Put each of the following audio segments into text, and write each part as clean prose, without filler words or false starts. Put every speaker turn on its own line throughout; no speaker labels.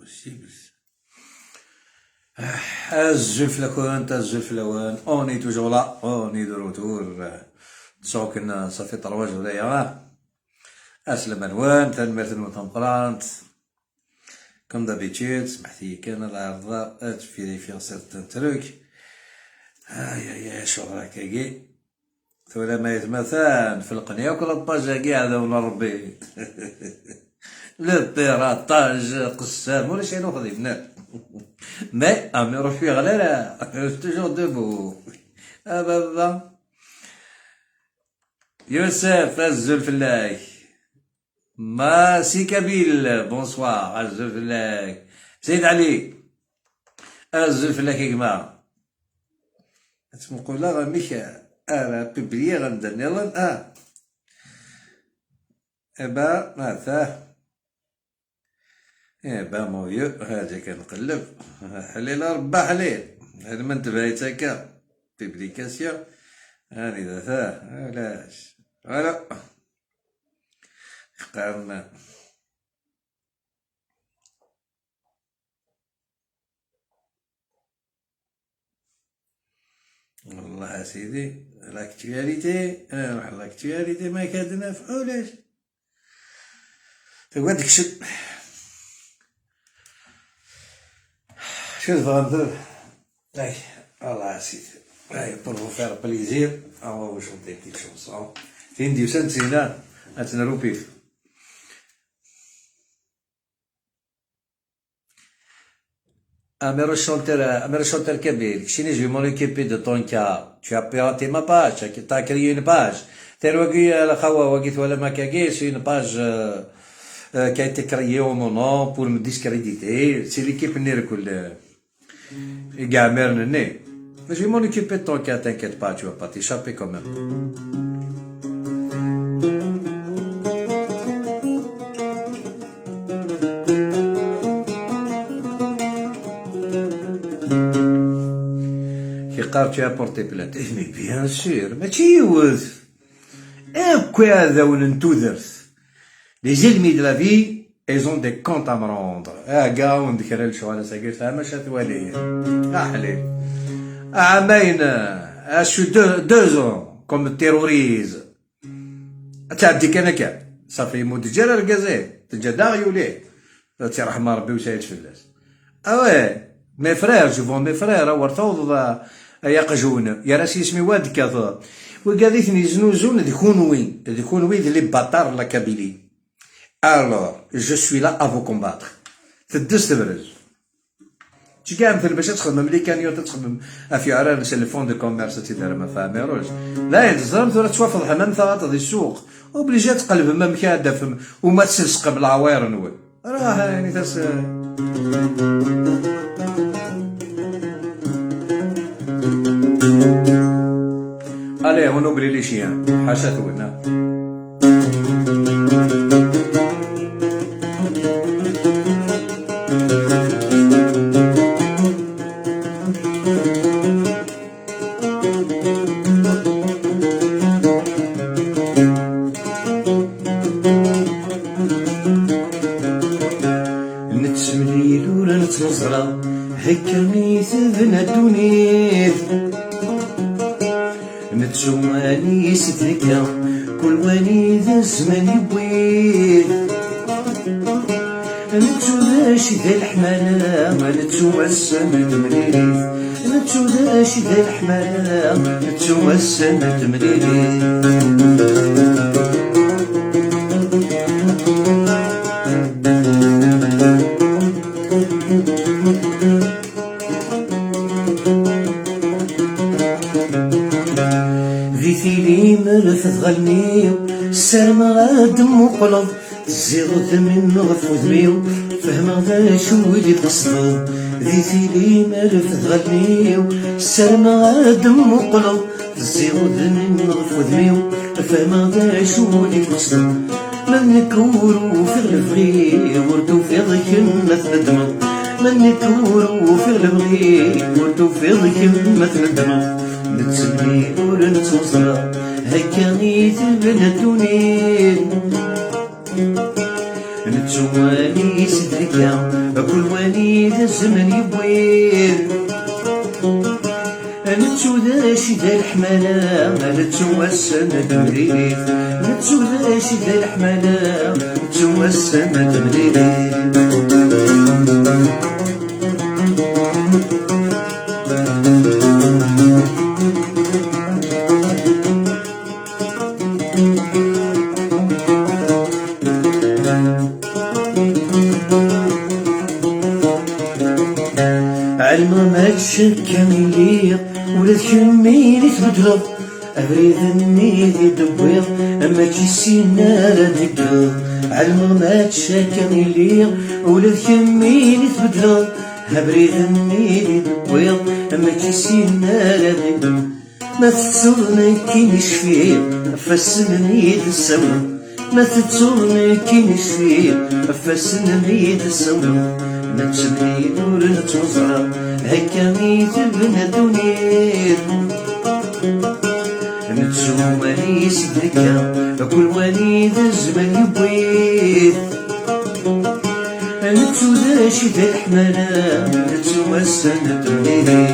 possible. الزلفلكون الزلفلوان on est toujours là, on est de retour. تسوكن ça fait 3 jours يا اسلم انوان تنمرت وتنقرانت comme d'habitude. سمحتي كان العرض تفيريفي certains trucs. هاي يا شغل كاكي ثولا ما يتمثل في القنية وكل page كاع هذا ولا ربي le piratage قسام ولا شي ناخذ mais امي روح في غلا toujours debout. بابا يوسف الزول فلاك ماسي كابيل bonsoir الزول فلاك سيد علي الزول فلاك يا جماعة تنقول راه مش انا publier غندير نظن ابا ماذا eh ben mon vieux هاجي كنقلب حليل ربا حليل هاد ما انتبهت هكا publication هاني ذا علاش voilà قام والله سيدي l'actualité روح l'actualité ما كادنا فعولاش تقعد داكشي شوف غندير اي الله سيدي اي pour vous faire plaisir on va vous chanter une petite chanson تندي وسنتينا اتنرو بيف Amir chanteur kabyle, je vais m'en occuper de ton cas. Tu as piraté ma page, tu as créé une page. C'est une page qui a été créée au mon nom pour me discréditer. C'est l'équipe Nirkul. Je vais m'en occuper de ton cas, t'inquiète pas, tu vas pas t'échapper quand même. Tu as porté plainte. Mais bien sûr, mais tu es Les ennemis de la vie, ils ont des comptes à me rendre. Ah, gars, on dit que je suis 2 ans qu'on me terrorise. تعدي كان كان صافي يموت جرى الكازي تجا داغيولي تيرحم ربي وسعيد فلاس. Ah ouais, mes frères, je vois mes frères, ورثوا يا قجون يا راسي اسمي واد كذا وقاذيتني زنوزون ذكونوي les bâtards la Kabylie. Alors je suis là à vous combattre. تدس تبرز تي كاع مثل باش تخدم les cagnottes تخدم في عران c'est le fonds de commerce تيدار ما فاهميروش لا يتزرم ثورة توافض حمام ثغاط دي السوق obligé تقلب ما مكادة وما تسلسق بالعوير نوي راه يعني تاس Allez, on oublie les chiens. حاشا ثونا. نتسمليل ولا نتنصرى هكا ميت بنا الدنيا نتسواني ستركا كل واني ذا الزمان يبويد نتسو ذا ذا الحمالة نتسو السنة تمريريت نتسو ذا ذا الحمالة نتسو السنة تمريريت. غنيو سرم غادم وقلض زيغ من غف وذميو فهم غا شو اللي تقصد ذي ثيلي مالف غنيو سرم غادم وقلض زيغ من غف وذميو فهم غا شو اللي تقصد من نكورو في الفغي وردو في ضيك ما تندمض من نكورو في الفغي وردو في ضيك ما تندمض نتسمي ولا نتوصل هكا غيث بنا الدنيا. نتسواني سدركا كل واني ذا الزمن يبويل نتسو ذا شي ذا الحمالة نتسو تمريريت نتسو ذا شي ذا الحمالة نتسو تمريريت. علم ما تشكى مليق ولا تكميلي تبدلض أبريد النيدي دبيض أما كيسينا لا دقض. علم ما تشكى مليق ولا تكميلي تبدلض أبريد النيدي دبيض أما كيسينا لا دقض. ما تتصورني كي نشفي فسنني السوى ما تتصورني كي نشفي فسنني السوى نتسمي نور نتوزرا هكا ميتبنى دونير نتسواني سدركا كل واني ذا الزمن يبويد نتسو ذا شي ذا الحمالة نتسو السنة تمنيني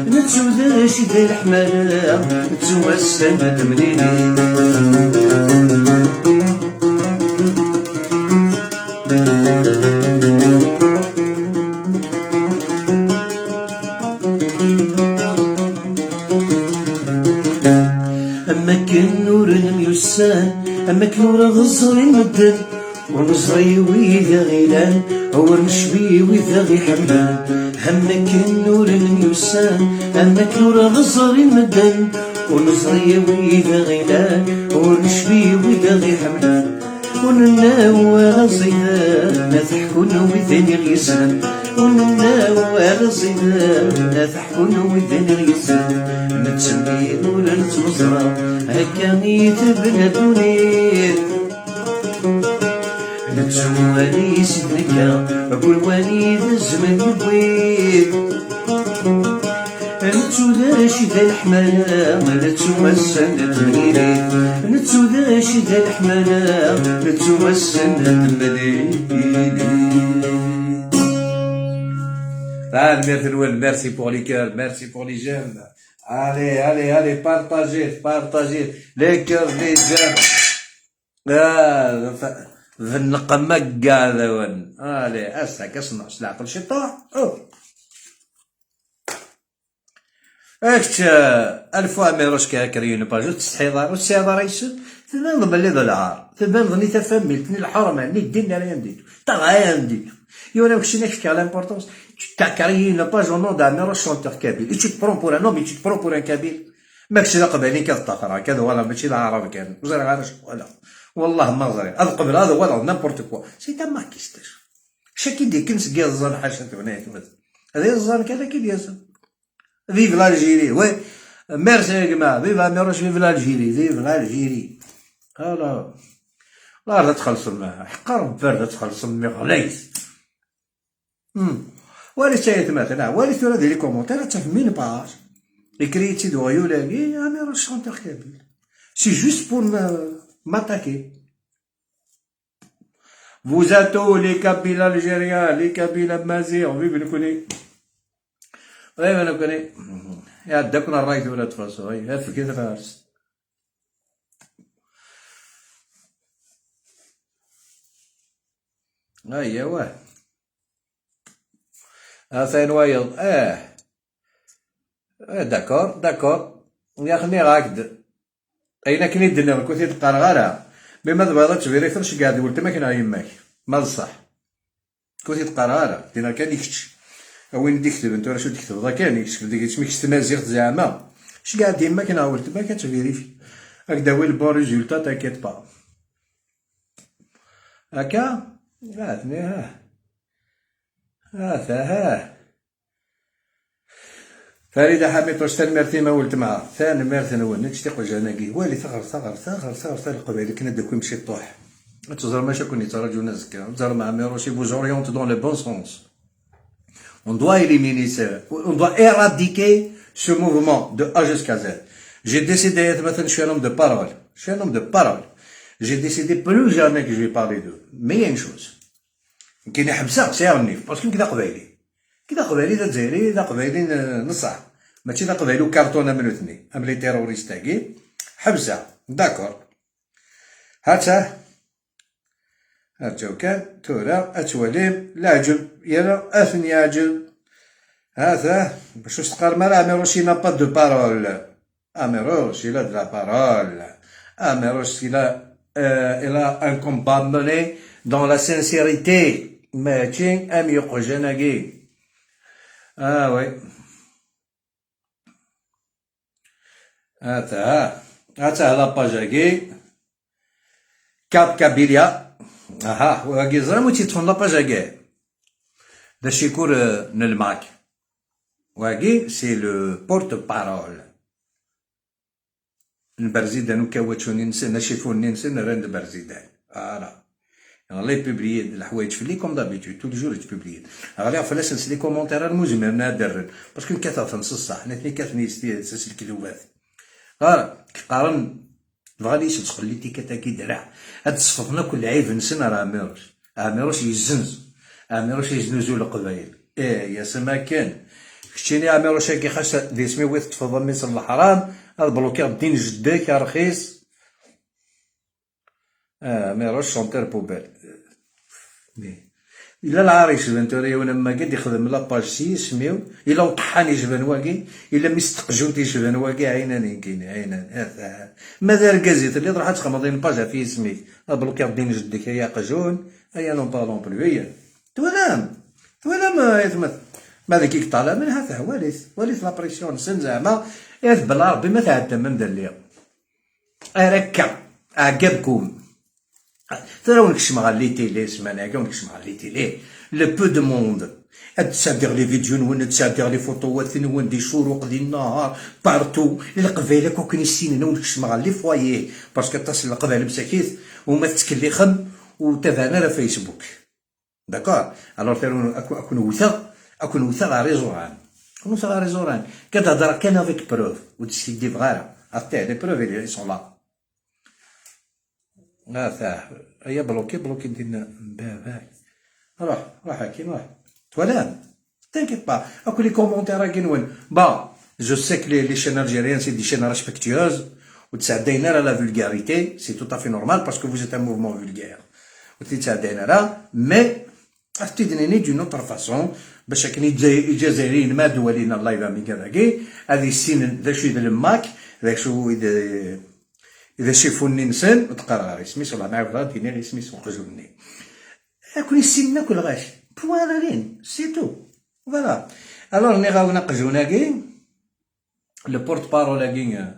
نتسو ذا شي ذا الحمالة نتسو السنة تمنيني. أما كنور الميسان أما كنور غزر المدن ونزري وإذا غيلان ورنشبي وإذا غي حملان. أما كنور الميسان أما كنور غزر المدن ونزري وإذا غيلان ورنشبي وإذا غي حملان. ونناوى غزيدان ما تحكون وإذا غيسان ونناوى غزيدان ما تحكون وإذا غيسان. نتسمي ولا نتوزرا هكا ميتبنى دونير نتسواني سدركا كل واني ذا الزمن يبويد نتسو ذا شي ذا الحمالة نتسو السنة تمنيني نتسو ذا شي ذا الحمالة نتسو السنة تمنيني. Merci pour les cœurs, merci pour les j'aime. Allez, allez, allez, partagez, partagez. Les cœurs, les j'aime. ذنقمك كاع ذون. Allez, أسعك أصنع سلعة الشيطان. اكت ألف أميروش كاكريون باجو تستحي وتسيض رئيس تبان ضمن ذا العار تبان ظني تفهمي الحرمة ني الدين راه نديتو تا غايا نديتو يونا كشي نحكي على l'importance. Tu t'as créé une page au nom d'Amiroche chanteur kabyle et tu te prends pour un homme et tu te prends pour un kabyle. ماكش لا قبلين كذا طاقرا كذا ولا ماشي العرب كان وزرع عارش ولا والله ما زرع هذا قبل هذا ولا n'importe quoi c'est un maquiste شاكي دي كنس كي الزان حاجه تبنيت هذا الزان كذا كي ديال vive l'Algérie oui merci يا جماعه vive Amirouche vive l'Algérie vive l'Algérie. لا لا تخلص معها حق ربي تخلص مي غليظ ولي تايت مثلا ولي ثورة ديال les commentaires تفهمين page écrit دو غيولاكي Amirouche chanteur kabyle c'est juste pour m'attaquer. Vous êtes où les Kabyles algériens, les Kabyles amazighs, vive le connaît. Vive le connaît. يا داكنا الرايد ولا تفاصو هاي في كذا فارس. هيا واه هاثين وايض اه d'accord d'accord يا خني راكد اين كني دنا كنت تقرا غير mais ما تبغى تفيري فرش قاعد ولت ما كان يماك ما بصح كنت تقرا غير دينا كان يكتش وين ديكتب انت شو تكتب ذا كان يكتب ديك اسمك تمازيغ زعما اش قاعد يما كان ولت ما كتفيريفي هكذا هو ال bon résultat t'inquiète pas هكا هاتني ها ها ها فريدة حميد واش تنمرتي ما ولت معها ثاني نول نتشتي قجاناكي والي ثغر ثغر ثغر ثغر ثغر القبائل كنا داك يمشي طوح تزر ماشي كوني تراجو زكا تزر مع ميروشي vous oriente dans le bon sens. On doit éliminer ça, on doit éradiquer ce mouvement de A jusqu'à Z. J'ai décidé, maintenant je suis un homme de parole, je suis un homme de parole. J'ai décidé plus jamais que je vais parler d'eux. Mais il y a une chose. كاين حبسه سير النيف parce que كذا قبايلي، كذا قبايلي ذا جزائري ذا قبايلي نصح، ماشي ذا قبايلي كارطونه من اثنين ام les terroristes تاعي حبسه. d'accord هاتا هاتو كان تورا اتوليم العجب يلا اثني يعجب هذا باش تقال مالا عميروش n'a pas de parole. عميروش il a de la parole. عميروش il a un combat mené dans la sincérité. ماشي ام يقجناكي. Oui هاتا هاتا la page اكي كاب كابيليا. اها وهاكي زرا تيدخل la page اكي دا شيكور نلماك. واكي c'est le porte-parole نبرزيدان وكواتشوني نسن نشيفوني نسن راند برزيدان. voilà غالي publier الحوايج في les comme d'habitude tous les jours ت publier غالي فلاس les commentaires المزمر نادر parce que كثر نص الصح نتني كاثني ساس الكذوبات. voilà قارن بغا ليش تدخل لي تيكاتا كي درع هاد صفطنا كل عيب نسن راه عميروش. عميروش يزنز، عميروش يزنزو القبايل. ايه يا سما كان شتيني عميروش كي خاص دي سمي ويت تفضل مصر الحرام هاد bloquer دين جدك يا رخيص. عميروش chanteur poubelle. الا العريس بنتوري وانا ما قد يخدم la page سي سميو الا وطحان يجبن واكي الا مستقجون تيجبن واكي عيناني كاين عينان ماذا ركازيت اللي راح تخمضين page في اسمي bloquer دين جدك يا قجون هيا n'en parlons plus. هي تولام تولام يتمثل ماذا كيك طالع من هذا وليث وليث la pression سن زعما بلا ربي ما تعدى من دليا اركا عقبكم ترى ونكشم غا les télés سمعنا كاع ونكشم غا les télés le peu de monde تسادير les vidéos نون تسادير les فوطوات نون دي شروق دي النهار partout القبايله كون كان يسين ونكشم غا les foyers parce que تصل القبائل مساكيت وما تتكلي وتابعنا على فيسبوك. d'accord alors ترى اكون وثا اكون وثا غا ريزوران اكون وثا غا ريزوران كتهضر كان avec preuves وتسيدي فغالا عرفتي les preuves ils sont là. لا هيا bloquer bloquer دينا باباك روح روح هاكي روح توالام t'inquiète pas اكو les commentaires كاين bon je sais que les chaînes algériennes c'est des chaînes respectueuses وتسعدينا على la vulgarité c'est tout à fait normal parce que vous êtes un mouvement vulgaire وتسعدينا راه mais تدنيني d'une autre façon باش كني الجزائريين ما دولينا الله يفهم كذا كي هذه السين ذا شو الماك ذا شو اذا شيفوني نسن وتقرا غير سميس ولا ما عرفت ديني غير سميس وقجوني كون السن كل غاش point rien c'est tout voilà. alors ني غاونا قجوناكي le porte-parole كي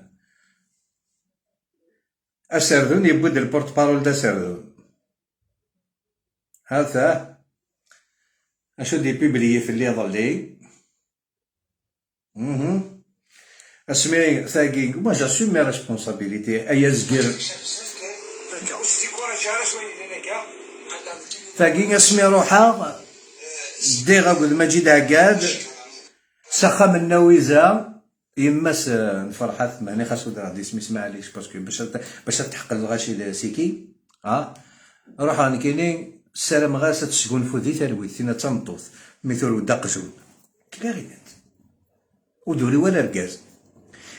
اسردون يبود ال porte-parole دا سردون هذا اشو دي publier في اللي ظلي اسمي ثاقي moi j'assume mes responsabilités ايا زكر ثاقي اسمي روحا دي غاكود مجيد عقاد سخا من نويزة يماس نفرحات ماني خاصو دير سميس معليش parce que باش تحقق الغاشي سيكي ها روح راني كاينين السلام غاس تسكن فودي تلويث تينا تنطوط ميثور دقجون كلا ودوري ولا ركاز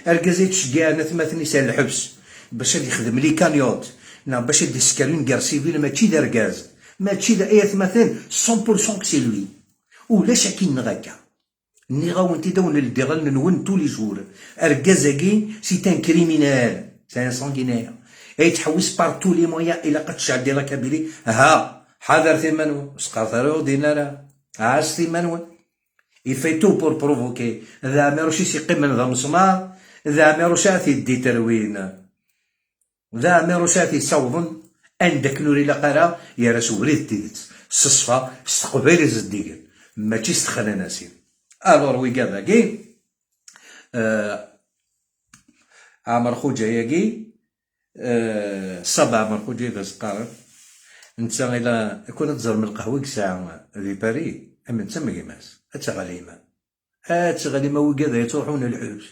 ركاز يتشجع نثمثني سال الحبس باش يخدم les cagnottes نا باش يديسكر une guerre civile ماشي دا ركاز ماشي دا اي مثلا 100% c'est lui ولا شاكين غاكا ني غاونتي دون الدغل نون tous les jours اركازاكي c'est un criminel c'est un sanguinaire اي تحوس par tous les moyens الى قد شعب la Kabylie ها حذر ثمنو سقاطرو دينارا عاس ثمنو il fait tout pour provoquer ذا ميروشي سيقيم من ذا مسمار ذا ميروشاتي دي تروين ذا ميروشاتي صوضن عندك نوري لقرا يا راس وريد تيدت سصفا استقبل زديق ماشي استخنا ناسين alors وي كذا عمر خوجا ياكي صبا عمر خوجا اذا سقارن انت الى كنا تزر من القهوة ساعة في باري اما انت ما كيماس اتغاليما اتغاليما وكذا يتروحون الحبس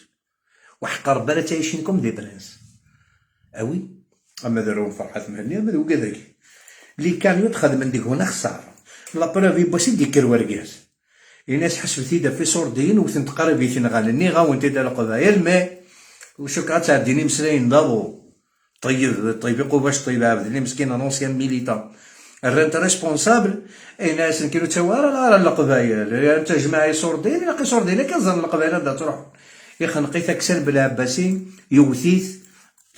وحق ربنا تعيشين comme des princes ah oui اما داروا فرحات مهنية اما وكذاك les cagnottes خدم ديك هنا خسارة. La preuve يبوسي ديك ورقاس الناس حسبت يدا في صوردين وثنت قريب يتنغال ني غاون تيدا القبايل mais وشو كتعديني مسلاين دابو طيب طيب باش طيب عبد اللي مسكين un ancien militant الرنت responsable. الناس كيلو تاوارا راه القبايل انت جماعي صوردين لا صوردين كنظن القبايل هذا تروح يخنقي تكسل بالعباسي يوثيث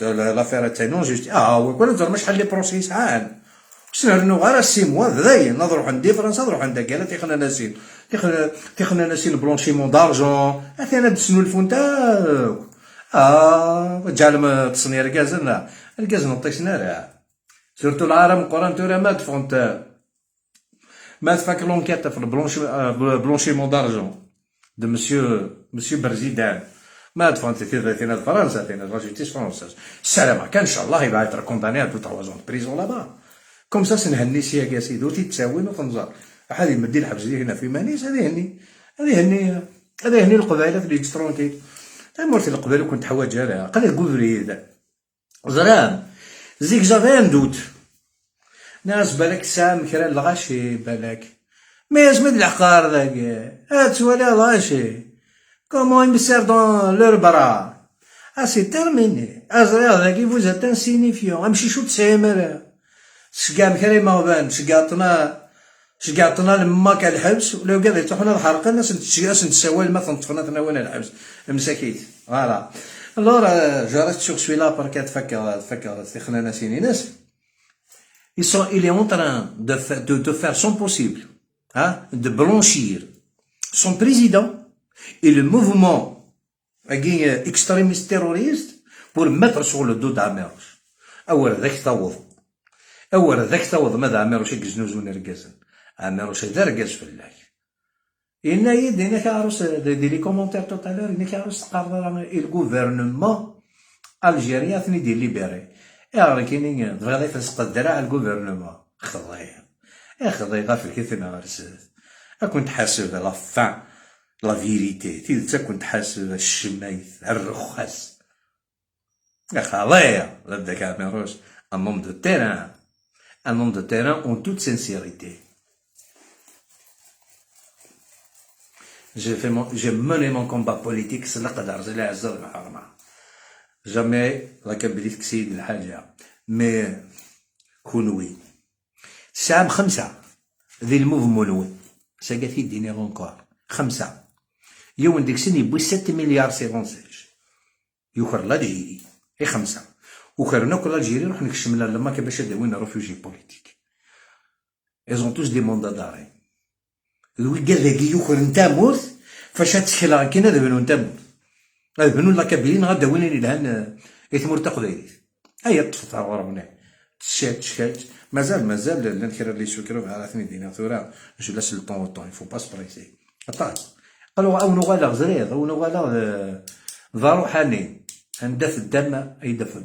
l'affaire تاع non juste وكل زعما شحال les procès ساعان سنرنو غير 6 mois ذاين نروح عندي فرنسا نروح عند كالا تيخنا ناسين تيخنا ناسين blanchiment d'argent اثنا دسنو الفونتا جعل تصنيع الكازن الكازن نطيسنا راه surtout العالم قران تورا ما تفونت ما تفاك l'enquête في ال blanchiment d'argent de monsieur président ما تفهمت في فرنسا في la justice française. السلامة كان ان شاء الله il va être condamné à 2, 3 ans prison là-bas, comme ça سنهني سياك يا سيدي وتتساوي وتنزار هذه مدي الحبس دي هنا في مانيس هذه هني هذه هني هذه هني القبائل في les tranquille مورتي القبائل كنت حوايج لها قال كوفري زرام زيك j'avais un doute ناس بالك سام كرا الغاشي بالك mais اسمد العقار ذاك تولي الغاشي comment ils me serrent dans leurs bras. Ah, c'est terminé. ازري ذاك vous êtes insignifiant. امشي شو تسعمر شقام كريم مغبان شقاطنا شقاطنا لما الحبس ولا قال يطيحونا الحرقه الناس نتساوى ما تنطفنا تناونا الحبس مساكيت. Voilà, alors je reste sur celui-là parce que تفكر تخنا ناسيني ناس il est en train de faire son possible, hein, de blanchir son président et le mouvement extrémiste terroriste pour mettre sur le dos d'Amirouche. أول ذاك توض أول ذاك توض ماذا عميروش يكزنوزون رقازن عميروش ذا رقاز فلاك إنا يد إنا كعروس des les commentaires tout à l'heure إنا كعروس تقرر ال gouvernement algérien ثني دي libérer يا كاينين بغا يفسق الدراع ال gouvernement خضي خضي غافل كيف غرسات كنت حاسب la fin la vérité تيلتا كنت حاسب الشمايت الرخص يا خضيا بداك عميروش un homme de terrain, un homme de terrain en toute sincérité. J'ai mené mon combat politique سلقدر زي عز الحرمة jamais la كبريت كسيد الحاجة mais كونوي ساعة 5 ذي ال mouvement نوي ساقاتي ديني encore 5 يوم ديك سن يبوي 7 مليار سيغونسيج يوخر l'Algérie اي 5 وخرنا كل l'Algérie نروح نكشم لما باش داوينا réfugiés politiques. Ils ont tous des mandats d'arrêt. قال لك يوخر نتا موت فاش تسكلا كاين هذا بنو نتا موت هذا بنو la Kabylie غادا وين لهان يثمر تقبايليت هيا طفت غربنا تشات تشات مازال مازال لان كرا les secrets على ثني دينا ثورا je laisse le temps au temps, il faut pas se presser. قالوا او نغالغ زريض او نغالغ ضارو حاني عندها الدم يدفن.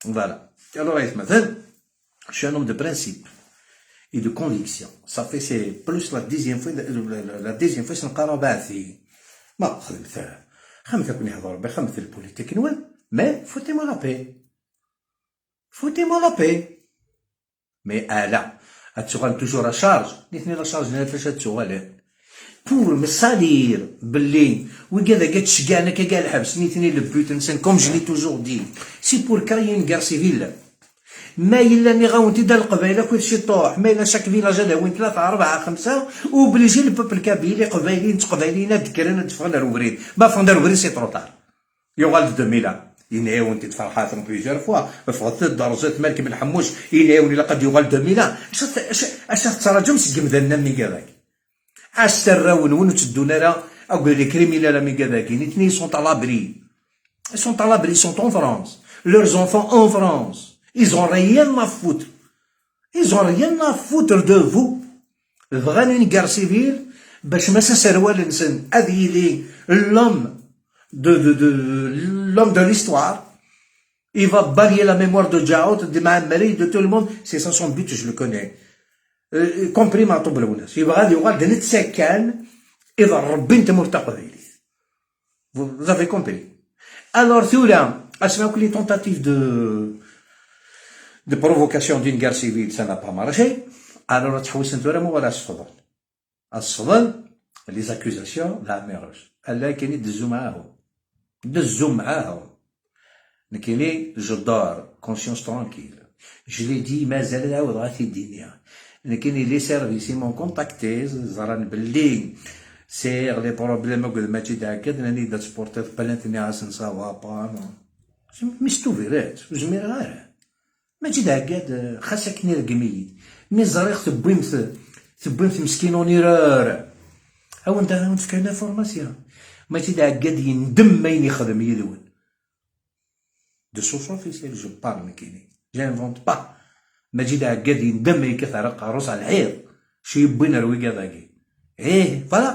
Voilà. Alors, مثلا je suis un homme de principe et de conviction. Ça fait c'est plus la 10e fois نقرا باثي ما خدمت خمسة كون يحضر بي خمسة ال politique نوان mais foutez-moi la paix, foutez-moi la paix. Mais لا تشغل toujours à charge نيتني la charge فاش تشغل pour me salir باللي وكذا قد شقانا كاع الحبس نيتني le but نسن comme je l'ai toujours dit, c'est pour créer une guerre civile. ما إلا ني غاون تيدا القبايله كلشي طوح ما إلا chaque village هذا وين ثلاثة أربعة خمسة obligé le peuple kabyle قبايلين تقبايلين دكرنا تفغنا الوريد ما فغنا الوريد c'est trop tard يوغال 2000 ينعاون تفرحات plusieurs fois فغت درجات مالك بن حموش ينعاون إلا قد يوغال 2000 اش تراجم سكم ذا مي كذاك اش تراون ون تدونا راه اقول les criminels مي كذاك نيتني sont à l'abri, sont à l'abri, sont en France, leurs enfants en France. Ils ont rien à foutre. Ils ont rien à foutre de vous. بغان une guerre civile باش ما سروال نسن هذه l'homme de l'histoire. Il va balayer la mémoire de Djaout, de Maamari, de tout le monde. C'est ça son but, je le connais. Compris معطوب الوناس. يبغى غادي يغادي نتسكن إذا ربي انت مرتقبيلي. Vous avez compris. Alors, ثورة, اسمعوا les tentatives de provocation d'une guerre civile, ça n'a pas marché. Alors تحوس انت مو ولا الصفضل الصفضل les accusations لا ميروش الا كاين دزو معاهم دزو معاهم. كايني je dors conscience tranquille, je l'ai dit, مازال نعاود غاتي الدنيا. كاين les services m'ont contacté, زران باللي c'est les problèmes قد ما تيتاكد راني درت porter plainte ني عاسن ça va pas, مستوفيرات وزمير غير ما تيتاكد خاصك نرقميد mais زريق تبويمت تبويمت مسكين en erreur او انت كاين information ما تيتاكد يندم ما يخدم يدون de source officielle je parle, كاينين, j'invente pas. مجيد عقاد يندم يكثر قاروس على الحيط شي يبوين رويقا ذاكي ايه voilà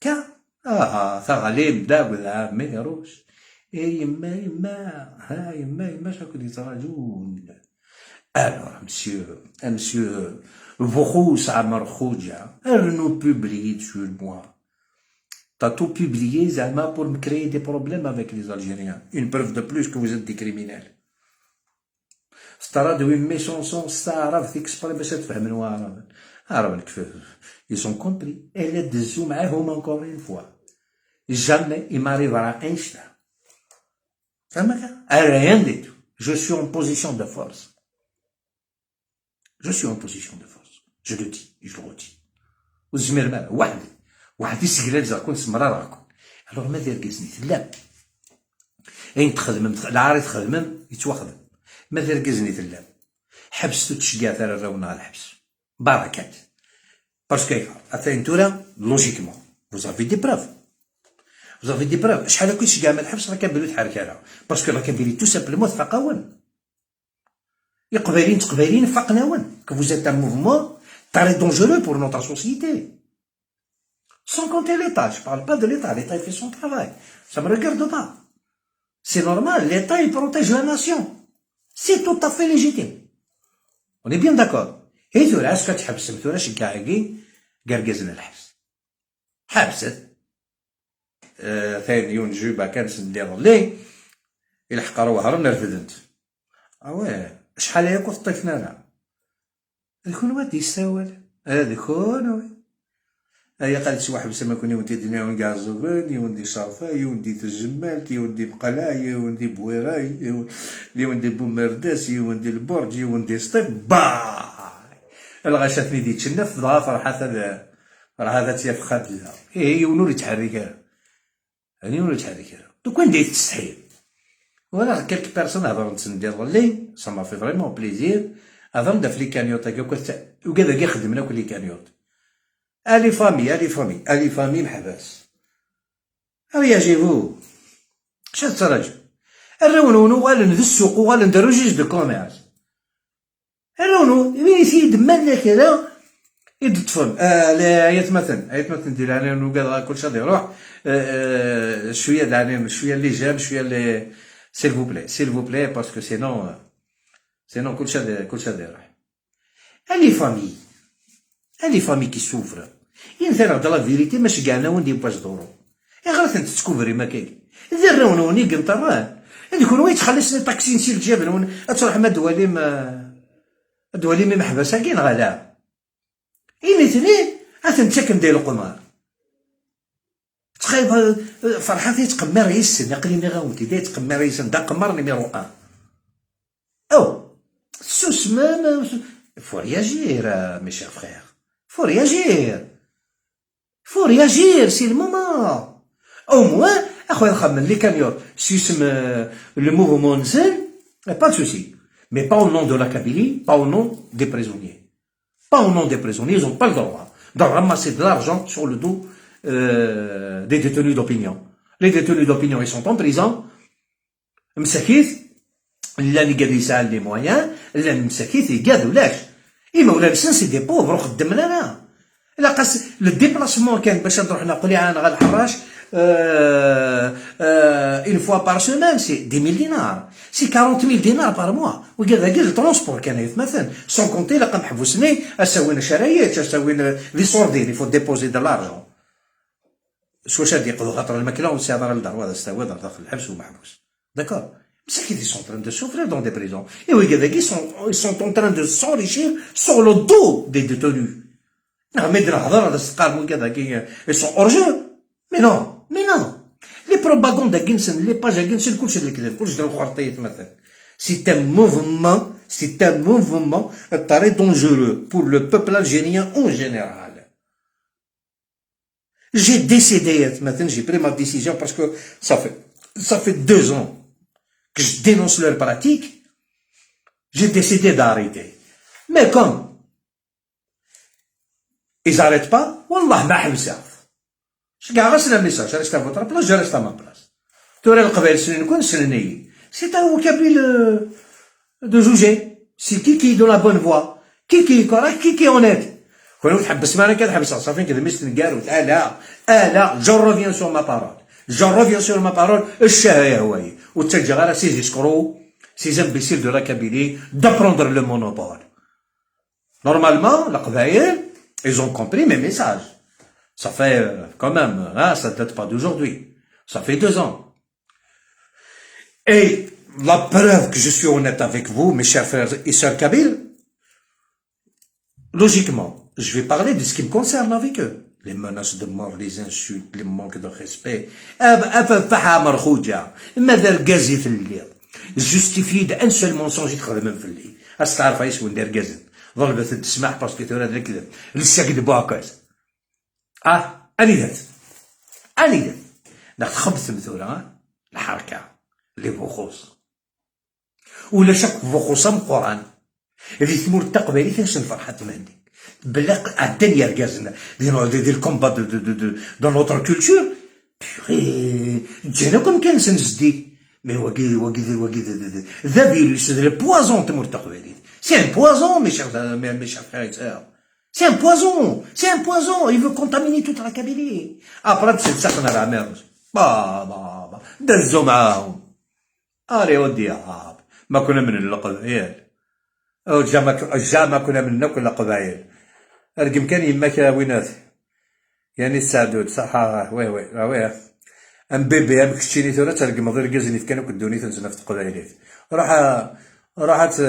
كا اه ثغليم دا وذا ميروش ايه يما يما ها يما يما شاكو يتراجون. Alors, monsieur Boukhous Amar Khouja, nous publier sur moi. T'as tout publié, زعما, pour me créer des problèmes avec les Algériens. Une preuve de plus que vous êtes des criminels. traduit mes chansons عرفت exprès باش تفهم عرب عرب كيف ils ont compris. الا دزو معاهم encore une fois, jamais il m'arrivera un chat. فهمك rien du tout. Je suis en position de force, je suis en position de force, je le dis, je le redis. والزمير مال وحدي وحدي سكرات زاكون سمرا راكم. Alors ما دير كيسني لا اين تخدم العاري تخدم يتوخدم ما دير كيزني تلا حبستو تشقع ترى راونا الحبس بركات parce que اثين تورا logiquement vous avez des preuves, vous avez des preuves. شحال هاكا يشقع من الحبس راه كان تحرك هذا parce que راه كان tout simplement تفاقاون يقبالين تقبالين فقناون que vous êtes un mouvement très dangereux pour notre société. Sans compter l'État, je parle pas de l'État, l'État il fait son travail. Ça me regarde pas. C'est normal, l'État il protège la nation. C'est tout à fait légitime. On est bien d'accord. هي ثورة est-ce que تحبس ثورة شكاعي قرقزنا الحبس حبست ثاني يون جوبا كان سندي لي الحق روح رفدنت اواه شحال ياكل طيفنا لا يكون واد يساول هذا يكون هيا قالت شي واحد بس ما كون يودي دنيا يون كازوغن يوندي شرفة يوندي تجمالت يوندي بقلاع يوندي بويرا يوندي بومرداس يوندي البرج يوندي سطيف با الغاشات دي تشنف ضا فرحة فرحة تياف خابزة ايه يونو يتحرك هاني يونو يتحرك دوك وين ديت تستحيل. Voilà, quelques personnes هضروا نتسندير لي ça m'a fait vraiment plaisir. هضر في les cagnottes هكا وكذا كي خدمنا كل les cagnottes. Les familles, les familles, les familles محبس réagissez-vous شاد تراجع الرونو غالن ذي السوق وغالن دا registre de commerce الرونو يسيد مالنا كذا يدطفن لا يتمثل يتمثل ديال يعني وكذا كل شيء يروح شويه دعني شويه les j'aime شويه les s'il vous plaît, s'il vous plaît, parce que sinon كل شيء يروح. Les familles, les familles qui souffrent. ينثر la vérité ماشي كاع وندي باش دورو غير تسكوفري ما كاين ذي الرونوني قنطران يكون وين تخلص طاكسي نسير الجبل تروح ما دوالي ما دوالي ما محبسه كاين غلا إيه اثن تسكن ديال القمار تخيل فرحات يتقمر يسن قليني غاوتي دا يتقمر يسن دا قمر numéro 1 او سوس ما faut réagir, mes chers frères, faut réagir, faut réagir, c'est le moment. Au moins اخويا نخمم les cagnottes سيسم le mouvement نزل, pas de souci, mais pas au nom de la Kabylie, pas au nom des prisonniers, pas au nom des prisonniers. Ils n'ont pas le droit de ramasser de l'argent sur le dos des détenus d'opinion. Les détenus d'opinion, ils sont en prison. مساكيت لا اللي قاد يساعد les moyens لا مساكيت يقاد ولاش إما ولا نسن c'est des pauvres خدمنا لا لا قاس le déplacement كان باش نروح نقول انا غاد الحراش une fois par semaine, c'est 10 000 dinars, c'est 40 000 dinars par mois. وكذا قال ال transport كان يتمثل sans compter لقى محبوسني اسوين شرايط اسوين les sordines, il faut déposer de l'argent سوا شاد يقضوا خاطر الماكله وسيهضر للدار وهذا استوى داخل الحبس ومحبوس. D'accord. مساكين ils sont en train de souffrir dans des prisons. Et oui, ils sont en train de s'enrichir sur le dos des détenus. Ils sont hors jeu. Mais non, mais non. Les propagandes les pages كلشي الكذب، كلشي الخرطيات مثلا. C'est un mouvement, c'est un mouvement très dangereux pour le peuple algérien en général. J'ai décidé, maintenant j'ai pris ma décision parce que ça fait 2 ans que je dénonce leur pratique. J'ai décidé d'arrêter. Mais comme ils n'arrêtent pas, والله ما حبسها. كاع غسل message, reste à votre place, je reste à ma place. توري القبائل سنين نكون سنيني. C'est au Kabyle de juger. C'est qui est dans la bonne voie, qui est correct, qui est honnête. كون تحبس ما انا كتحبس صافي كذا مش تنقال وتعالى انا je reviens sur ma parole, je reviens sur ma parole. الشهايه هواي وتسجل غير ces escrocs, ces imbéciles de la Kabylie de prendre le monopole. Normalement, القبائل ils ont compris mes messages. Ça fait quand même, hein, ça date pas d'aujourd'hui. Ça fait 2 ans. Et la preuve que je suis honnête avec vous, mes chers frères et sœurs kabyles, logiquement, je vais parler de ce qui me concerne avec eux. Les menaces de mort, les insultes, les manques de respect. Justifié d'un seul mensonge, يتخدم في الليل. أصل تعرف ايش وين داير غازي. ضربة تسمح parce que تورا ذاك لسه كذبوا هكاز. أني ذات. أني ذات. ناخذ خبث مثولا الحركة اللي بوخوص. ولا شك بوخوص قرآن. اللي ثمور التقبالي تنسى فرحة مهدي. بلا عدن يرقازنا دي ال combat de notre culture. جينا كم كان سنزدي. mais واكي واكي واكي ذا فيروس ذا poison تمور التقبالي. C'est un poison, mes chers frères et sœurs. C'est un poison, c'est un poison. Il veut contaminer toute la Kabylie. Après, c'est ça qu'on a la merde. با با با دزوا معاهم. اري ودي عاب ما كنا من القبائل. او جا كنا منا كل قبائل. ارقم كان يماك وينات. يعني السعدود صح oui oui oui. ام بيبي ام كشتيني ثورة ترقم غير كازني كانوا كدوني تنسنا في القبائلات. راح راحت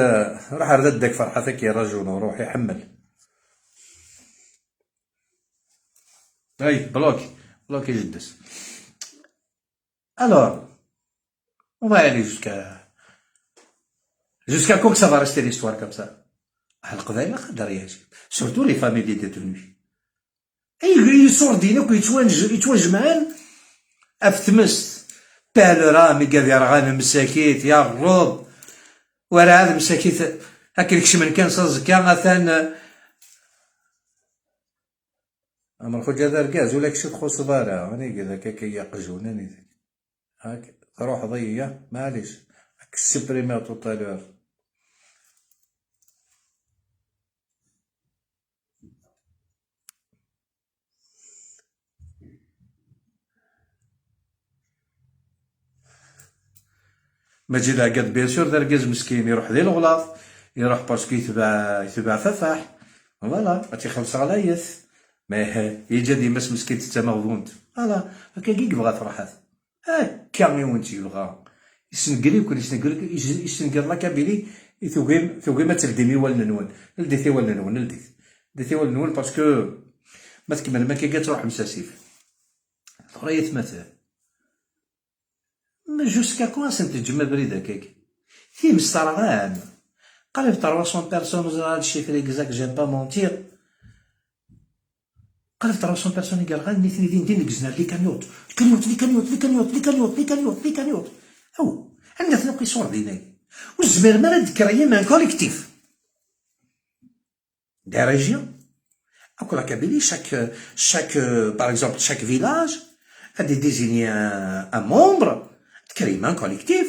راح ردك فرحتك يا رجل وروح يحمل. اي bloqué bloqué جدس. Alors, on va aller jusqu'à quand que ça va rester l'histoire comme ça. القبائل ما قدر يجي surtout les familles des détenus. اي يصور دينك يتوجمان افتمس بالرامي قال يرغان مساكيت يا الرب ورا هذا مساكيت هاك من كان صزكا مثلا امر خويا هذا ركاز ولا كشي تخص بارا انا كذا كي يقجونني هاك تروح ضيا معليش هاك supprimer tout à l'heure. مجيد عقاد bien sûr دار ركاز مسكين يروح ديال الغلاط يروح parce que يتبع ففاح voilà تيخلص على يث ما يجي ديما مسكين تتا مغبونت voilà هكا كي بغا فرحات هكا وين تيبغى يسنقري وكل يسنقر يسنقر la Kabylie ثوغيم ثوغيم تلديمي ولا نون لديتي ولا نون لديت ديتي ولا نون parce que ما تكمل ما كي تروح مساسيف ثريت مثلا jusqu'à quand سنتجمع بريد هكاك في مسترغان قال 300 personnes هذا ال chiffre exact j'aime pas mentir قال 300 personnes قال غير نيتني دين دين كزنا les cagnottes cagnottes les cagnottes les cagnottes les cagnottes les cagnottes les cagnottes او عندنا ثنا كيصور دينا والزمير ما créer un collectif des régions اكو la Kabylie chaque par exemple chaque village غادي désigner un membre تكري un collectif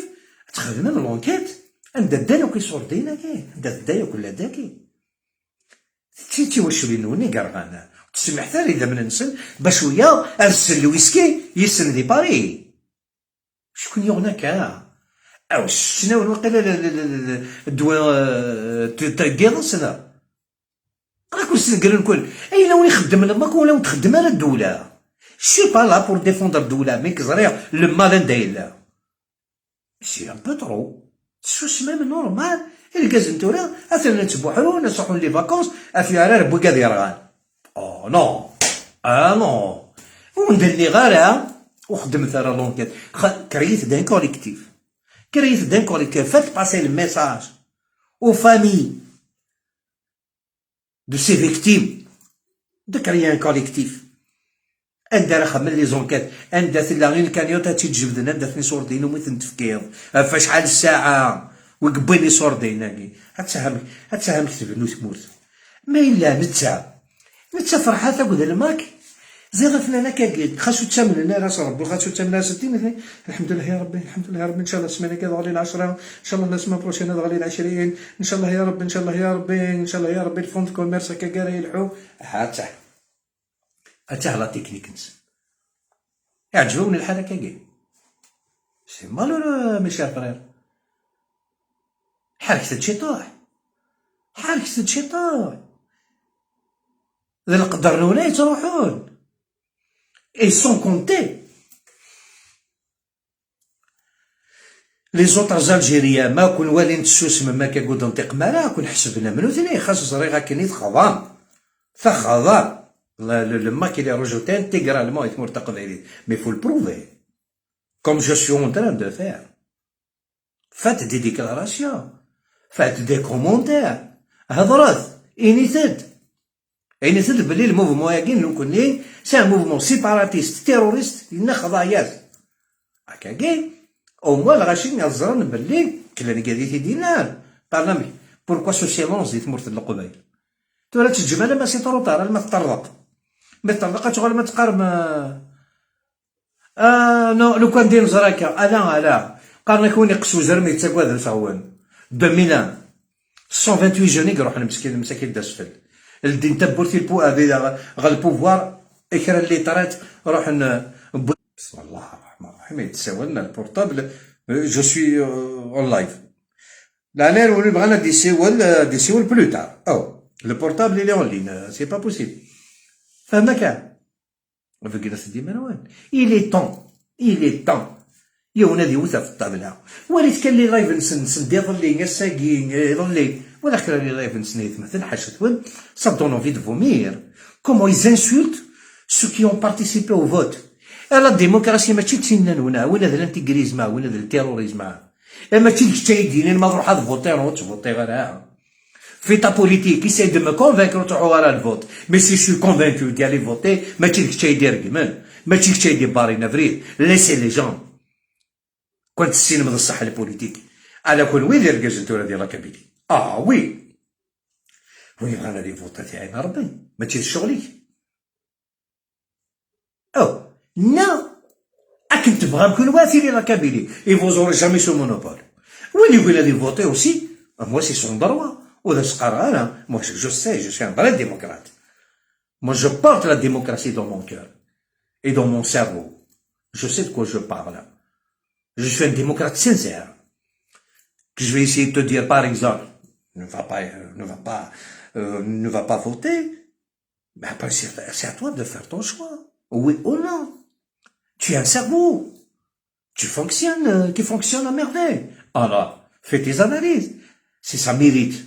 تخدم l'enquête عندها دانا كيصور دينا كي عندها دايا كل داكي تي واش بينوني كرغانا تسمح حتى اذا من نسل باش ويا ارسل الويسكي يسن دي باري شكون يغنى كا او شنو وقيلا الدواء تاكيض سنة راك سنقر نكون اي لو يخدم لما ولا تخدم على الدولة je suis pas là pour défendre الدولة mais كزريع le mal داير. C'est un peu trop. C'est même normal. الكاز نتورا اثنا نتبوحرو نصحوا les vacances افي على ربي قاد يرغان. Oh non, ah non, وندلي غير وخدمت راه l'enquête, créez un collectif, créez un collectif, faites passer le message aux familles de ces victimes de créer un collectif. عندها راه خمل les enquêtes عندها ثلا غير الكانيوتا تيتجبدن عندها ثني صوردين ومثل تفكير فشحال الساعة وقبيني صوردين هتسهم هتسهم كتبنو تموت. ما إلا نتا نتا فرحات أكد الماك زيغ فلان كاكيد خاصو تامن راس ربي خاصو تامن ستين. الحمد لله يا ربي, الحمد لله يا ربي, ان شاء الله السمانه كذا غالي 10, ان شاء الله la semaine prochaine غالي 20, ان شاء الله يا ربي, ان شاء الله يا ربي, ان شاء الله يا ربي ال fonds de commerce كاكا يلحو. هاتا هاتا la technique نس يعجبوني الحالة كاكي. C'est malheureux, mes chers frères. حركة تشيطوح حركة تشيطوح ذا القدر نولا يتروحون et sans compter les autres Algériens. ما كون والي نتسوس ما كاكود نطيق مالا كون حسبنا منو ثاني خاص صريغا كني تخضام تخضام. Le MAK, il est rejeté intégralement et mais il faut le prouver, comme je suis en train de faire. Faites des déclarations, faites des commentaires, هضرات إنيثد إنيثد بلي ال mouvement ياكي نكوني c'est un mouvement séparatiste terroriste ينا هكاكي au moins الغاشي يزرن بلي كلا قادي تيدينا parlez. Pourquoi ce silence دي تمورت القبايل تورا تجمع ما c'est trop tard. ما تطرق ما تطرق تغال ما تقارب non. لو كان دير زراكا انا لا قارنا كون يقسو زرمي تاكواد الفعوان 2001 128 jeunes يروح المسكين مساكين داسفل الدين تبورتي البو هذه غا ال pouvoir اكرا اللي طرات روح. بسم الله الرحمن الرحيم, يتساوى ال portable, je suis en live. لا لا بغانا ديسيول ديسيول plus tard. او le portable, il est en ligne, c'est pas possible. فهمك فكرة سيدي مروان. Il est temps, il est temps يونا ذي وثا في الطابلة وليت كان les lives نسن نسن يظلي الساقي يظلي ولا كان les lives نسن مثلا حاجة وين ça donne envie de vomir, comment ils insultent ceux qui ont participé au vote. La démocratie ماشي تسنن هنا وين هذا l'intégrisme وين هذا ال terrorisme ماشي تيدين ما تروح تفوتي تفوتي غير في ta politique. Essaye de me convaincre تروحوا غير ال vote, mais si je suis convaincu d'aller voter ماشي ديك يدير كمان ماشي ديك يدير باري نافريد. Laissez les gens كنت السينما الصح ال politique على كل وين يرجع ديال la Kabylie. Ah oui, وين بغانا les votes تاعي ربي ماشي شغلي او non اكن تبغى نكون واثي la Kabylie et vous aurez jamais ce monopole. وين يقول هذه voter aussi, moi, c'est son droit. وذا سقر انا moi, je sais, je suis un vrai démocrate. Moi, je porte la démocratie dans mon cœur et dans mon cerveau. Je sais de quoi je parle. Je suis un démocrate sincère. Que je vais essayer de te dire, par exemple, ne va pas voter. Mais après, c'est à toi de faire ton choix. Oui ou non. Tu as un cerveau. Tu fonctionnes à merveille. Alors, fais tes analyses. Si ça mérite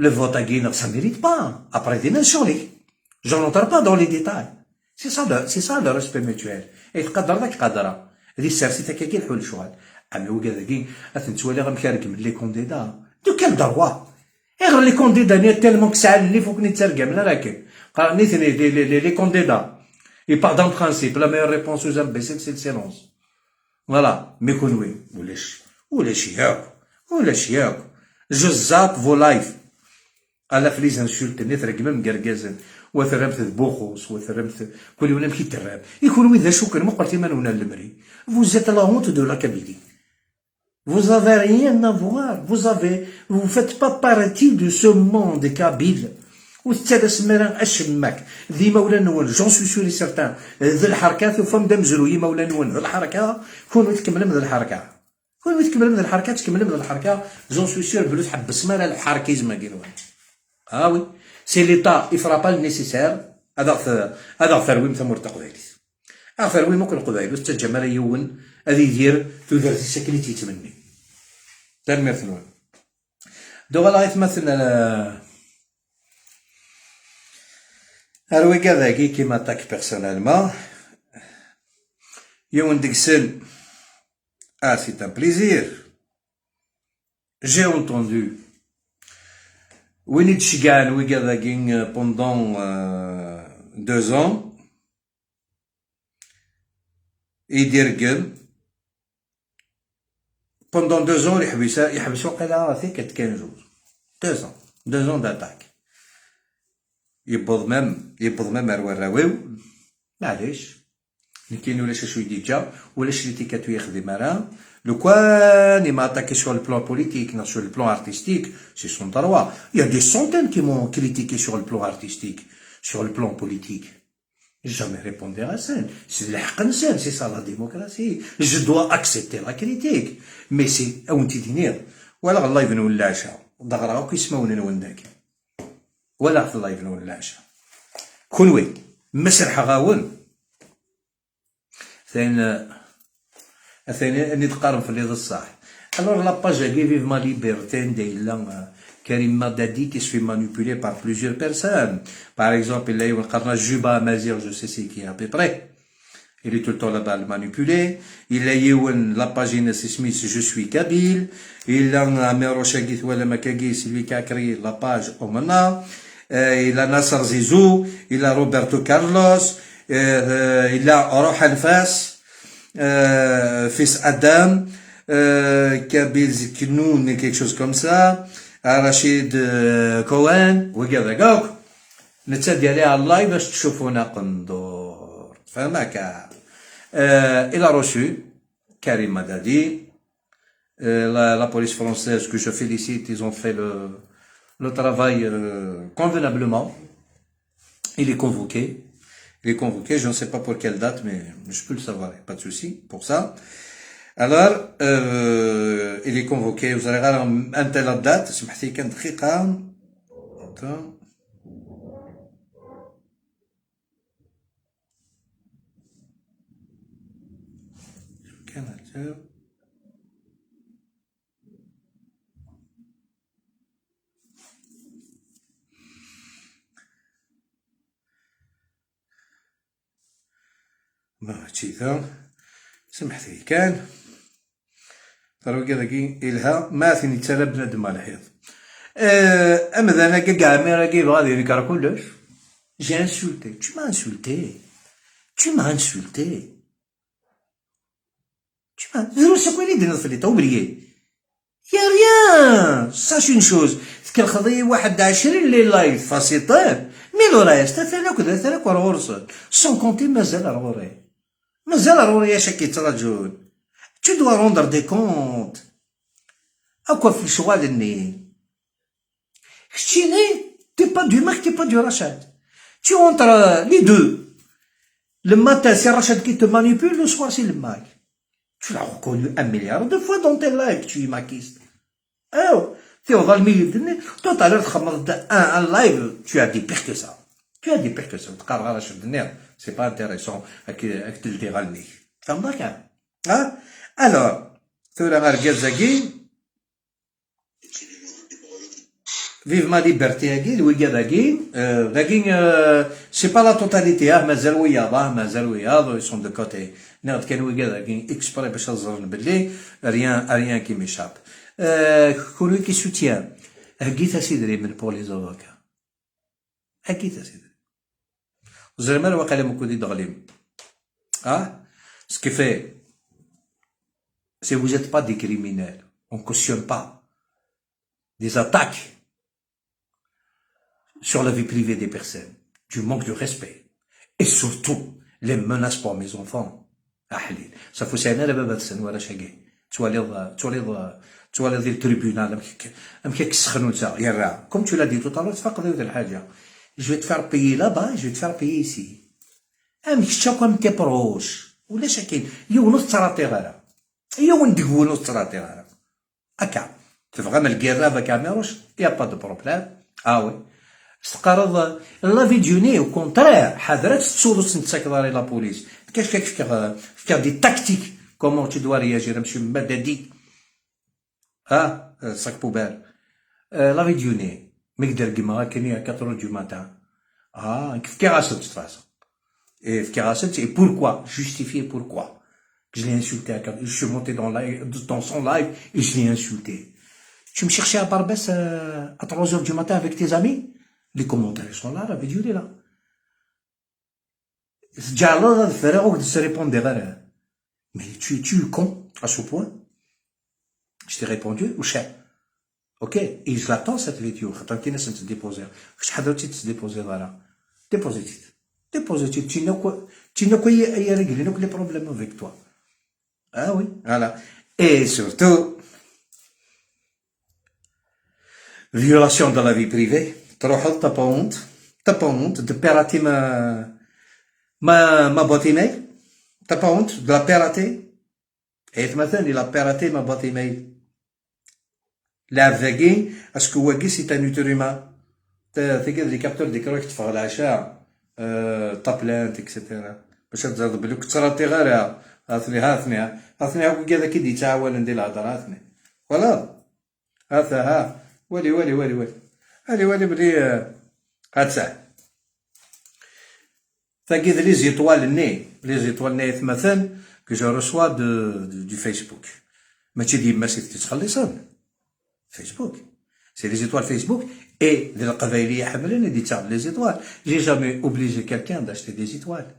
le vote à Guinée, ça ne mérite pas. Après, des je n'entre pas dans les détails. C'est ça le respect mutuel. Et تقدر ذاك قدرة. هذه السيرسي تا كي الحول شغل. عمي وكذا كي نتوالي غنشارك من les candidats. De quel droit? غير les candidats ني tellement كسعى اللي فوق نترجم لا لكن قال نيثني les candidats. Et part d'un principe, la meilleure réponse aux imbéciles, c'est le silence. Voilà. Mais كون ولاش ولاش ياك ولاش ياك. Je zappe vos lives. على في les insultes ني ترقم مقرقازن وثرمت بوخوس وثرمت كل يوم كي تراب يكون وإذا شكر ما قلتي ما المري. Vous êtes la honte de la Kabylie. Vous avez rien à voir. Vous faites pas partie de ce monde kabyle. وثلاث مرة أشمك ذي مولا نون, j'en suis sûr et certain. ذي الحركات وفم دمزلو مولا نون ذي الحركة كونوا تكمل من ذي الحركة كونوا تكمل من الحركة تكمل من الحركة, j'en suis sûr بلو تحبس مال ال harkisme كينوان. Ah oui, si l'État il fera pas le nécessaire هذا هذا ثروي مثل تقبيليت. افر وين ممكن القبائل وتجمع يون هذه يدير تودر الشكل اللي تيتمني تنمير ثنون دو غالا مثلا ارويكا ذاكي qui m'attaque personnellement يون ديكسن. Ah, c'est un plaisir. J'ai entendu وين تشقان ويكا ذاكي pendant 2 ans يدير pendant 2 ans يحبس يحبس وقيلا في 15 jours 2 ans 2 ans d'attaque يبض même يبض même الراويو معليش كاين ولا شي ديجا ولا شريتي كاتو يخدم راه لو كان il m'a attaqué sur le plan politique, non, sur le plan artistique, c'est son droit. Il y a des centaines qui m'ont critiqué sur le plan artistique, sur le plan politique. J'ai jamais répondu à ça. C'est الحق c'est ça la démocratie. Je dois accepter la critique. Mais c'est أون تيدينير ولا الله يبنو العشاء ضغرا كيسمعوني نونداك ولا في الله يبنو العشاء كونوي مسرح غاون ثاني ثاني اني تقارن في اللي الصح. Alors la page Vive ma liberté ندير Karim Madadi qui se fait manipuler par plusieurs personnes. Par exemple, il a eu un Juba Mazir, je sais c'est qui à peu près. Il est tout le temps là-bas à le manipuler. Il a eu la page Smith, je suis Kabyle. Il a un Amérochagit ولا Makagi, c'est lui qui a créé la page Omana. Il a Nasser Zizou, il a Roberto Carlos, il a Rohan Fas, fils Adam, Kabil Ziknoun, quelque chose comme ça. رشيد كوان وكذا كاك نتسدي عليها ال live باش تشوفونا قندور فهمك. Il a reçu Karim Madadi, la police française que je félicite, ils ont fait le travail convenablement. Il est convoqué. Il est convoqué, je ne sais pas pour quelle date, mais je peux le savoir, pas de souci pour ça. Alors, il est convoqué, vous allez voir un telle date, سمحتي كان دقيقة. Attends. كان ما هادشي سمحتي كان ترى كذا إلها ما ثني ترى بنادم على الحيط. أما أنا كاع ميرا كيف غادي يذكر كلش. J'ai insulté, tu m'as insulté, tu m'as insulté, tu m'as زرو سكويلي دينا في t'as oublié. Y a rien, sache une chose تكل 21 les lives فاسيطين mais le reste ثلاث كذا ثلاث غرصن sans compter مازال غوري مازال غوري شاكي تراجل. Tu dois rendre des comptes. أكوا في الشغال الني شتيني t'es pas du MAK, t'es pas du Rachad. Tu entres les deux. Le matin, c'est Rachad qui te manipule, le soir, c'est le MAK. Tu l'as reconnu un milliard de fois dans tes lives, tu es makiste. Oh, tu es dans le milieu de tout à l'heure, un live, tu as dit pire que ça. Tu as dit pire que ça. C'est pas intéressant avec le dire. Hein? Alors, ثورة غير Vive ma liberté هاكي الويكا هاكي لكن c'est pas la totalité. مازال وياض مازال وياض sont de côté ناخد كان ويكا هاكي exprès باش نزرن بلي rien rien qui m'échappe. كل qui soutient هكيت اسيدري من pour les avocats هكيت اسيدري زعما واقيلا مكودي دغليم اه ce qui fait si vous n'êtes pas des criminels, on ne cautionne pas des attaques sur la vie privée des personnes, du manque de respect, et surtout les menaces pour mes enfants. أحليل صافو ساعنا لا بابا تسن ولا شاقي تولي تولي تولي ديال ال tribunal ام كيسخنوا نتا يا comme tu l'as dit tout à l'heure تفقد الحاجه je vais te faire payer là-bas, je vais te faire payer ici. ام كتشاكو ام tes proches ولا شاكين يونس تراطي غير يون دقونو تراطي غير هكا تبغى ما الكيرا كاميروش y a pas de problème. Ah oui تقرض la vidéo ني au contraire حذرت تسولو تسكداري la police. كاش faire des tactiques, comment tu dois réagir, monsieur Madadi. ها sac poubelle. La vidéo ني مقدر كيما كاين à 4 du matin. اه كيف كي غاسلت de toute façon. Et كي غاسلت et pourquoi? Justifier pourquoi je l'ai insulté à 4, je suis monté dans son live et je l'ai insulté. Tu me cherchais à Barbès à 3 heures du matin avec tes amis. Les commentaires sont là, la vidéo est là. جعل الفراغ وقد répondre غير. Mais tu es con à ce point. Je t'ai répondu وشا. Ok, et je l'attends, cette vidéo. خاطر كاين ناس تديبوزي. شحال درتي تديبوزي voilà. Déposez déposez. Tu n'as quoi y régler les problèmes avec toi. Ah oui, voilà. Et surtout, violation de la vie privée. تروح t'as pas honte. T'as pas honte de pirater ma boîte email. T'as pas honte de la pirater. Et مثلا il a piraté ma boîte email. لاعب est-ce que واكي c'est un être humain. تلقى les captures d'écran تفغ العشاء ta plainte et cetera باش تزرد بلي كنت راتي غير هاثني هاثني هاثني هاك كذا كي يتعاون ندير الهضره هاثني voilà هذا ها ولي ولي ولي ولي ولي ولي بلي هاد ساعة تاكيد les étoiles ني les étoiles ني مثلا que je reçois du Facebook ماشي ديما سيتي تخلصن Facebook, c'est les étoiles Facebook et القبايلية حملين دي تاع les étoiles. J'ai jamais obligé quelqu'un d'acheter des étoiles.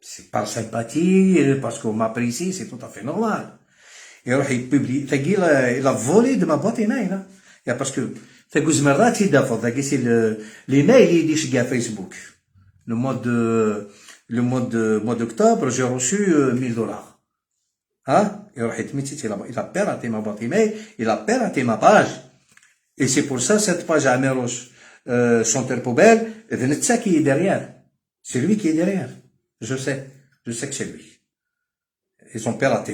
C'est par sympathie, parce qu'on m'apprécie, c'est tout à fait normal. يروح يبوبلي تاكي il a volé de ma boîte email. يا parce que تاكو زمرات يدافع تاكي c'est l'email اللي يديش كاع Facebook. Le mois d'octobre, j'ai reçu 1000 dollars. Hein? Il a piraté ma boîte email, il a piraté ma page. Et c'est pour ça, cette page Amirouche, chanteur poubelle, c'est ça qui est derrière. C'est lui qui est derrière. Je sais. Je sais que c'est lui. Ils ont piraté.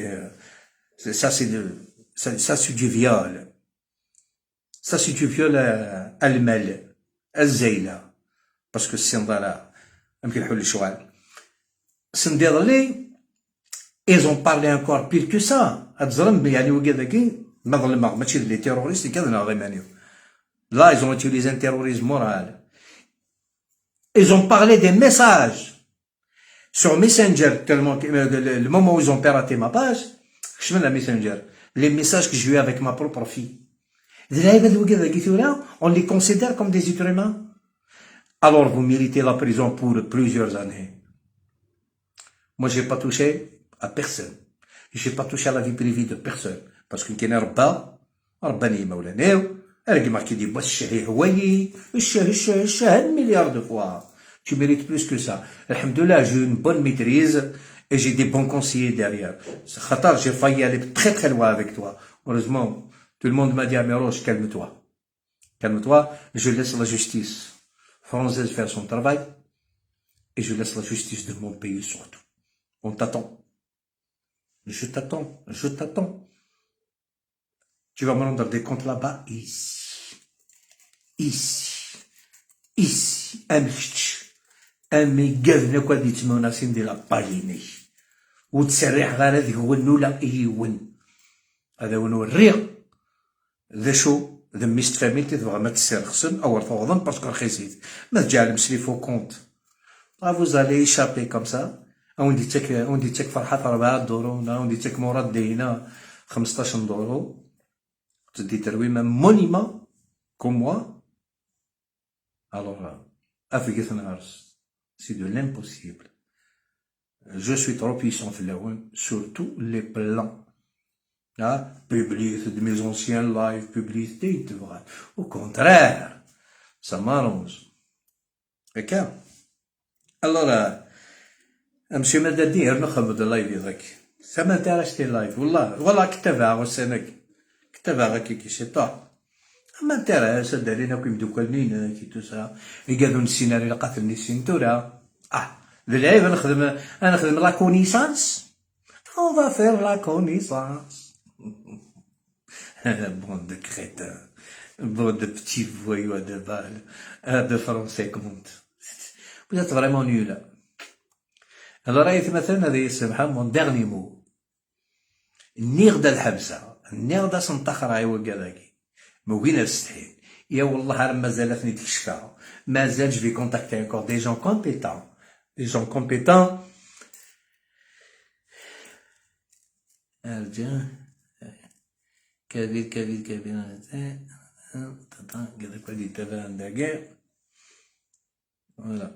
Ça, c'est du viol. Ça, c'est du viol المال الزايلة. Parce que السنضالة يمكن يحل الشغل. سنديرلي ils ont parlé encore pire que ça. هاد يعني وكذا كي ما ظلم ماشي les terroristes كذا غيمانيو. Là, ils ont utilisé un terrorisme moral. Ils ont parlé des messages sur Messenger, tellement que le moment où ils ont piraté ma page, je mets la Messenger, les messages que j'ai eu avec ma propre fille. On les considère comme des êtres humains. Alors vous méritez la prison pour plusieurs années. Moi, j'ai pas touché à personne. J'ai pas touché à la vie privée de personne. Parce que كاين ربا رباني مولانا أرقي ما كيدي بس الشهي هوايي الشه الشه الشه milliard de fois. Tu mérites plus que ça. الحمد لله, j'ai une bonne maîtrise et j'ai des bons conseillers derrière. خطر, j'ai failli aller très très loin avec toi. Heureusement, tout le monde m'a dit, Amirouche, calme-toi. Calme-toi, je laisse la justice française faire son travail et je laisse la justice de mon pays surtout. On t'attend. Je t'attends, je t'attends. Tu vas me rendre des comptes là-bas, ici. Ici. Ici. أمشتش أمي قذنا كوا دي دي لاباجيني وتسرح غير هذيك هو النولا إيون هذا هو الريق ذا شو ذا ميست فاميلتي تبغى ما تسير خصن او تفوضن parce que رخيصيت ما تجعل مسلي faux compte. Vous allez échapper comme ça. وندي تك وندي تك فرحات 4 دورو وندي تك مراد دينا 15 دورو تدي ترويمة monument comme moi. Alors افريقيا نهارس c'est de l'impossible. Je suis trop puissant في الاول sur tous les plans. Ah, publier de mes anciens lives, publicité, au contraire, ça m'arrange. Ok. Alors, monsieur مددي نخمد ال live ذاك ثم انت ال live والله والله كتبها وسنك كتبها كي كي سي طا ما انت دارينا كي مدوكلنين كي tout ça يقادو السيناريو قاتلني السينتورا اه العيب نخدم انا نخدم la connaissance. On va faire la connaissance. Bande de crétins, bande de petits voyous à deux balles, de français compte. Vous êtes vraiment nuls. هلا رايت مثلا هذه يسمحها mon dernier mot. نيغدا الحبسه نيغدا سنطخ وكذاكي موين الستحيل يا والله راه مازالتني تكشفى مازال. Je vais contacter encore des gens compétents, des gens compétents. ارجع كبير كبير كبير قال لك تبع عندك. Voilà,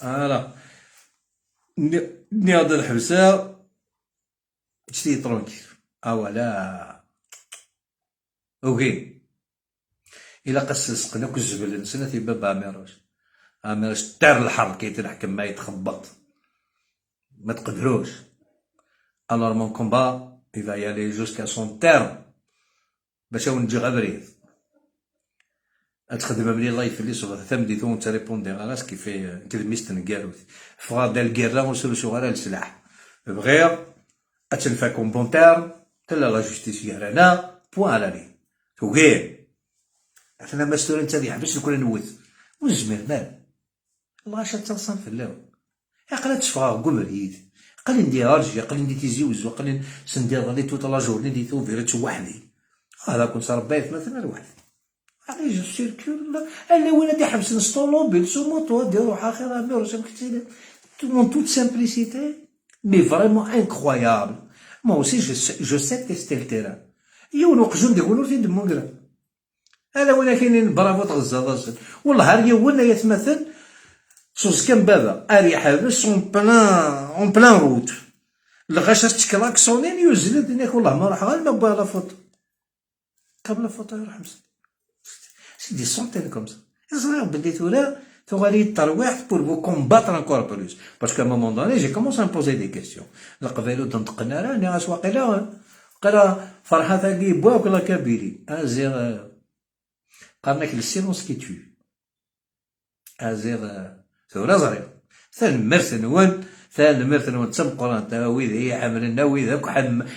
voilà. نيغدا الحبسه j'étais tranquille. اه ولا اوكي الا قص سقناك الزبل نسنة في باب عميروش عميروش تار الحر كي تنحكم ما يتخبط ما تقدروش. Alors mon combat, il va y aller jusqu'à son terme باش نجي غبريد تخدم ملي الله يفلي سوف ثم ثون تريبوندي غالاس كيف كذميست نكاروت فغا دا الكيرا ونسلسو غير السلاح بغير اتنفاكم bon terme تلا la justice يرانا point à la ligne. توغير انا مستور انت اللي حبس كل نوت وزمير مال الله شاد تصنف في اللون قال تشفى قمريد قال ندي ارجي قال ندي تيزي وزو قال سندير غادي toute la journée دي توفير وحدي هذا كنت ربيت مثلا وحدي allez, je circule الا وين دي حبس نسطولوبيل sous moto دي روح اخر ميرو en toute simplicité, mais vraiment incroyable. Moi aussi, je sais tester le terrain. يون وقجون دي يقولوا في دمو هذا وين كاينين برافو تغزا والله هار يونا يتمثل سوز كان بابا اري حابس en pleine route الغاشة تكلاكسونين يوزل دنياك والله ما راح غير ما بغا la faute كاب la faute يروح. C'est des centaines comme ça. صغير بلي ثورا تغالي الترواح pour vous combattre encore plus, parce qu'à un moment donné, j'ai commencé à me poser des questions. القبائل تنطقنا راني غاس واقيلا قرا فرحة ثاقي بواك ولا كبيري ازيغ قال لك le silence qui tue. ازيغ ثورا صغير ثان نون ثان مرث نون تسم قران ويذ هي حملنا ويذ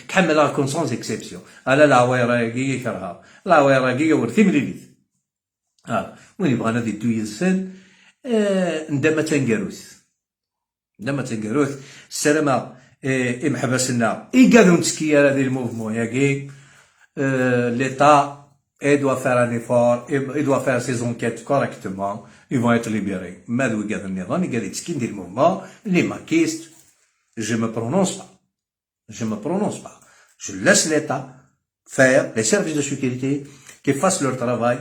كحمل كون sans exception على العويره كي يكرهها العويره كي ورثي مليليت وين يبغى نادي دو يزفن ندما تنقاروث ندما تنقاروث السلامة إمحبسنا إيقادو نتسكي هذه ال mouvement ياكي. L'État, il doit faire un effort, il doit faire ses enquêtes correctement, ils vont être libérés. ماذا قاد النظام قال يتسكين ديال ال mouvement, les makistes, je me prononce pas. Je me prononce pas. Je laisse l'État faire, les services de sécurité, qui fassent leur travail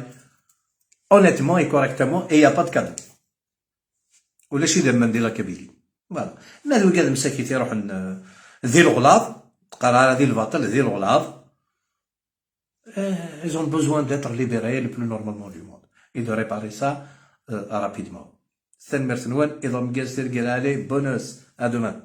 honnêtement et correctement, et il n'y a pas de cadeau. ولا شي دما ندير la Kabylie. Voilà. ماذا قاد مساكين يروح ذي الغلاظ تقرا ذي الباطل ذي الغلاظ. Ils ont besoin d'être libérés le plus normalement du monde et de réparer ça rapidement. ثاني مرتنوان إذا مجاز ترقل عليه bonus. À demain.